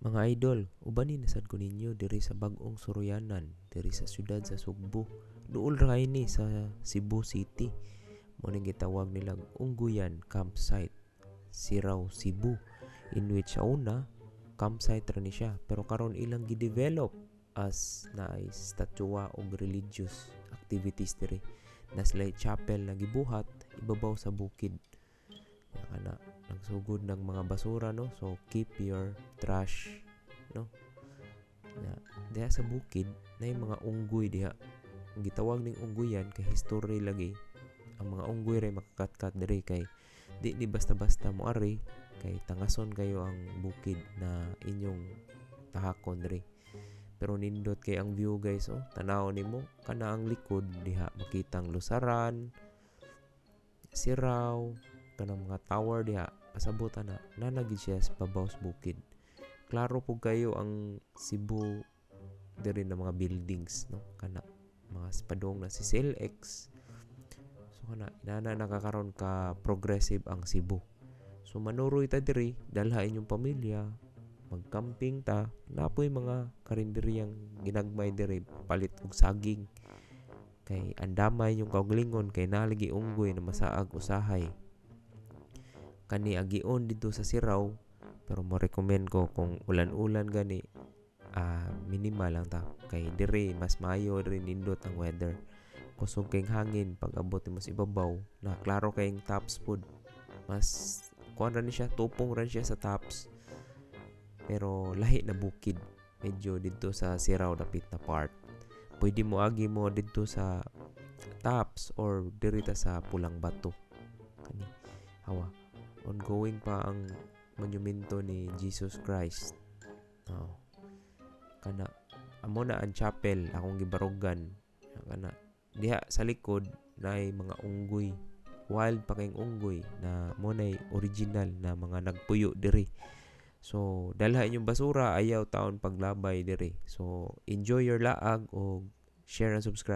Mga idol, ubani na sad ko ninyo diri sa bag-ong suruyanan diri sa syudad sa Sugbo. Duol ra kay ni sa Cebu City. Mao ning gitawag nilang Ungguyan Campsite, Sirao, Cebu, in which sa una campsite ra ni siya, pero karon ilang gi-develop as naay statwa og religious activities diri. Na sila chapel na gibuhat ibabaw sa bukid. Ya, kana nagsugod ng mga basura, no? So keep your trash, no? Ya, diha sa bukid na mga unggoy diha. Ang gitawag ning unggoyan kay history lagi, ang mga unggoy ray makakatkat diri kay di ni basta-basta mo ari kay tangason kayo ang bukid na inyong tahakon diri. Pero nindot kay ang view, guys, oh. Tanaw nimo kana ang likod diha, makitang Lusaran, Sirao, kanang mga tower diha, pasabot ana na gid siya sa babaw sa bukid. Klaro pud kayo ang Cebu diri na mga buildings, no? Kana mga spadong na si CLX. So kana inana nakakaron ka progressive ang Cebu. So manuroy ta diri, dalha inyong pamilya, magcamping ta. Napoy mga karinderyang ginagmay diri, palit og saging kay andamay inyong kaugalingon kay nalagi unggoy na masaag usahay. Kani agion dito sa Sirao, pero mo recommend ko kung ulan-ulan gani, minimal lang ta kay diri mas maayo diri, nindot ang weather, kusog kayong hangin. Pag abot nimo sa ibabaw na klaro kayong tops pud, mas kuan ra ni siya, tupong ra siya sa tops, pero lahi na bukid, medyo didto sa Sirao dapit na part. Pwede mo agi mo didto sa tops or diri ta sa Pulang Bato. Kani hawa, ongoing pa ang monumento ni Jesus Christ. Oh. Kana amo na ang chapel akong gibarugan. Kana diha sa likod naay mga unggoy. Wild pa kayong unggoy na mo nay original na mga nagpuyo diri. So dalha inyong basura, ayaw taon paglabay diri. So enjoy your laag og share and subscribe.